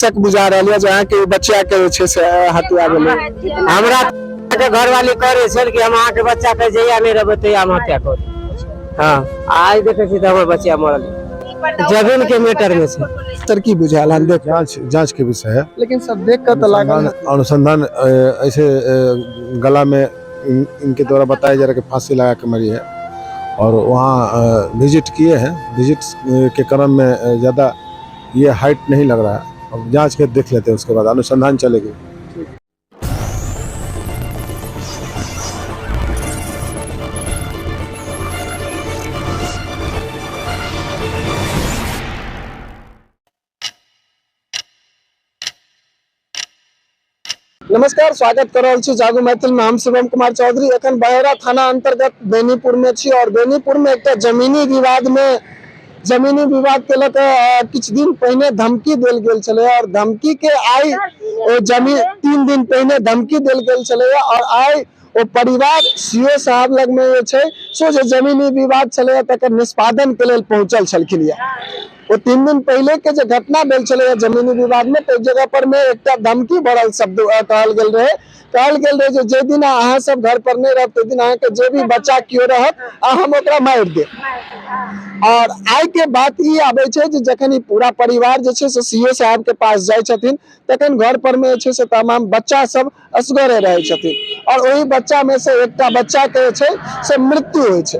शक बुझा रहल यऽ जे अहाँके बच्चा के जे छै से हत्या भेलै? हमरा के घरवाली करे छल कि हम अहाँके बच्चा के जहिया नहि रहबै तहिया हम हत्या करू। हँ, आइ देखै छी तऽ हमर बच्चा मरल जमीन के मैटर में छै। सर की बुझायल हन देख? जांच के विषय है, लेकिन सर देख कऽ तऽ लागल अनुसंधान ऐसे गला में इनके द्वारा बताया जा रहा है कि फांसी लगा के मरी है और वहाँ विजिट किए हैं। विजिट के क्रम में ज़्यादा ये हाइट नहीं लग रहा है, अब जांच के देख लेते हैं, उसके बाद अनुसंधान चलेगी। नमस्कार, स्वागत कर रहल छी जागू मैथिल में। हम शिवम कुमार चौधरी एखन बहेरा थाना अंतर्गत बेनीपुर में छी और बेनीपुर में एकटा जमीनी विवाद में जमीनी विवाद के लऽ कऽ किछु दिन पहिने धमकी देल गेल छलै और धमकी के आइ ओ जमीन 3 दिन पहिने धमकी देल गेल छलै और आइ ओ परिवार सीओ साहब लग में जे छै सो जे जमीनी विवाद छलै तकर निष्पादन के लेल पहुंचल छलखिन। ओ 3 दिन पहले के जे घटना भेल छलै जमीनी विवाद में, ताहि जगह पर में एकटा धमकी भरल शब्द कहल गेल रहे। कहल गेल रहे जे जे दिन अहाँ सब घर पर नहीं रहब ताहि दिन अहाँ के जे भी बच्चा केओ रहत आ हम ओकरा मारि देब। और आइ के बात ई आबै छै जे जखन ई पूरा परिवार जे छै से सीओ साहब के पास जाइ छथिन तखन घर पर में जे छै से तमाम बच्चा सब असगरे रहै छथिन और ओहि बच्चा में से एकटा बच्चा के जे छै से मृत्यु होइ छै।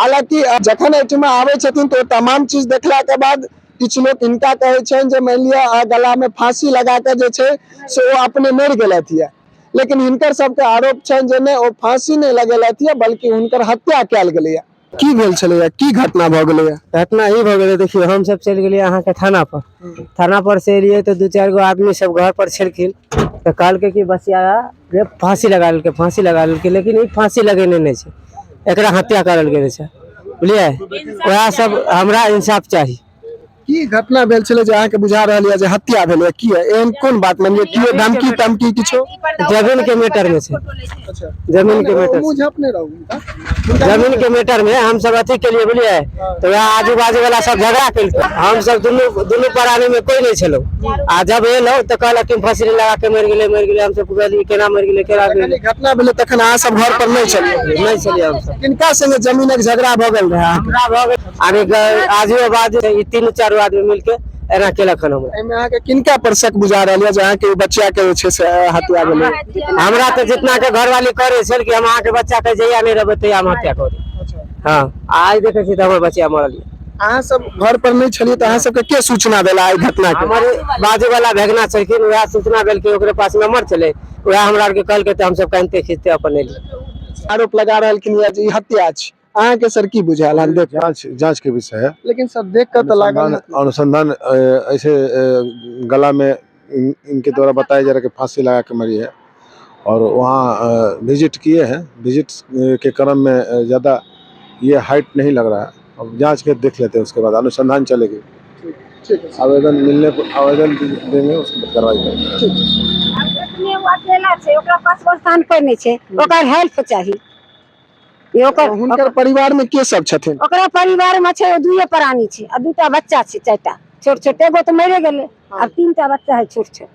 हालांकि जखन एहिठमा आबै छथिन तऽ ओ तमाम चीज देखला के बाद किछु लोक हिनका कहै छनि जे मानि लिअ गला में फांसी लगा के जे छै से ओ अपने मरि गेलथि यऽ, लेकिन हिनकर सबके आरोप छनि जे नहि, ओ फांसी नहि लगेलथि यऽ बल्कि हुनकर हत्या कयल गेलैया। की भेल छलैया, की घटना भऽ गेलैया? घटना ई भऽ गेलै, देखियौ हम सब चलि गेलियै अहाँके थाना पर। थाना पर से एलियै तऽ 2-4 गो आदमी सब घर पर छलखिन तऽ कहलकै कि बसिया रे फांसी लगा लेलकै, फांसी लगा लेलकै, लेकिन ई फांसी लगेने नहि छै, एकरा हत्या करल गेल छै, बुझलियै? वएह सब हमरा इंसाफ चाही। की घटना भेल छलै जे अहाँके बुझा रहल यऽ जे हत्या भेलै? की एहन कोन बात मानि लिअ कियो धमकी तमकी किछो? जमीन के मैटर में छै। अच्छा, जमीन के मैटर मुँह झपने रहू हुनका। जमीन के मैटर में हम सब अथी के लिए, बुझलियै? तऽ वएह आजू बाजू वाला सब झगड़ा केलकै। हम सब दुनू प्राणी में कोई नहीं छलौ आ जब एलौ तऽ कहलक कि फांसी लगा के मरि गेलै, मरि गेलै। हम सब कहलियै केना मरि गेलै, केना जखन ई घटना भेलै तखन अहाँ सब घर पर नहि छलियै? नहि छलियै हम सब। किनका संगे जमीनक झगड़ा भऽ गेल रहै? झगड़ा भऽ गेल आने आजू बाजू ई 3-4 आदमी मिलके एना केलक हन हमरा। एहिमे अहाँके किनका पर शक बुझा रहल यऽ जे अहाँके बच्चा के जे छै से हत्या भेलै? हमरा तऽ जितना के घरवाली करे छल कि हम अहाँके बच्चा के जहिया नहि रहबै तहिया हम हत्या करू। हँ, आइ देखै छी तऽ हमर बच्चा मरल यऽ। अहाँ सब घर पर नहि छलियै तऽ अहाँ सबके के सूचना देला एहि घटना के? हमर बाजू वाला भेगना छलखिन, वएह सूचना देलकै, ओकरे पास नंबर छलै, वएह हमरा आरके कहलकै तऽ हमसब कानिते खींचते अपन एलियै। आरोप लगा रहलखिन यऽ जे ई हत्या छै। अहाँके सर की बुझायल हन देख? जांच के विषय है, लेकिन सर देख कऽ तऽ लागल अनुसंधान ऐसे गला में इनके द्वारा बताया जा रहा है कि फांसी लगा के मरी है और वहाँ विजिट किए हैं। विजिट के क्रम में ज़्यादा ये हाइट नहीं लग रहा है, अब जांच के देख लेते हैं, उसके बाद अनुसंधान चलेगी। ठीक है, आवेदन मिलने पर आवेदन देंगे, उसके बाद कार्रवाई करेंगे। अकेला छै, ओकरा पास स्थान पर नहीं छै, ओकर हेल्प चाही। हुनकर परिवार में के सब छथिन? ओकरा परिवार में छै 2 प्राणी छै आ 2 बच्चा छै, 4टा छोट छोट, एगो तऽ मरे गेलै, आब 3टा बच्चा है छोट छोट।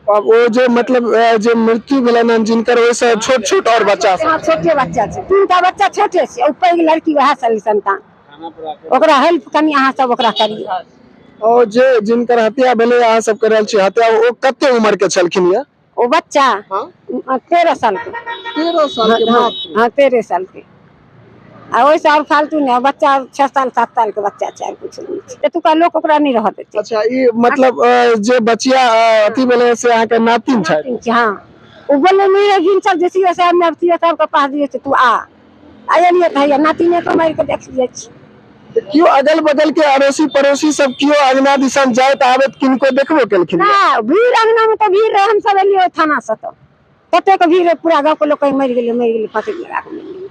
अब ओ जे मतलब जे मृत्यु भेलनि हन जिनकर, ओहिसँ छोट छोट और बच्चा सब? हाँ, छोटे बच्चा छै, 3टा बच्चा छोटे छै, ओ पैघ लड़की वएह सब संतान, ओकरा हेल्प कनि अहाँ सब ओकरा करियौ। और जे जिनकर हत्या भेलै अहाँ सब कर रहल छी हत्या, ओ कते उम्र के छलखिन ये? ओ बच्चा? हाँ। 13 साल के। 13 साल के मात्र? हाँ, 13 साल के। आ ओहिसँ आओर फालतू नहि, बच्चा 6 साल 7 साल के बच्चा छै, आर किछु नहि छै। एतुका लोक ओकरा नहि रहऽ देतै। अच्छा, ई मतलब जे बचिया अथी भेलै से अहाँके नातिन छथि? नातिन छै, हाँ। ओ बोललै नहि रे, भिनसर जे सीओ साहब ने, सीओ साहब के पास दियै से तू आ। आ एलियै तऽ हैया नातिने के मारि कऽ देख जाइ छी। केओ अगल बगल के अड़ोसी पड़ोसी सब केओ अंगना दिसन जाइत आबैत किनको देखबो केलखिन? ना, भीड़ अंगना में तऽ भीड़ रहे, हम सब एलियै थाना से तऽ ततेक भीड़ रहे, पूरा गाँव के लोक कहीं मरि गेलै, मरि गेलै, फांसी लगा कऽ मरि गेलै,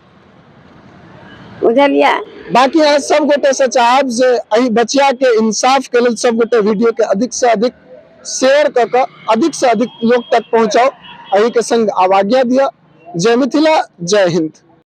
बुझलियै? बाकी अहाँ सब गोटे से चाहब जे एहि बचिया के इंसाफ के लेल सब गोटे वीडियो के अधिक से अधिक शेयर कऽ कऽ अधिक से अधिक लोक तक पहुँचाउ। एहि के संग आब आज्ञा दिअ। जय मिथिला, जय हिंद।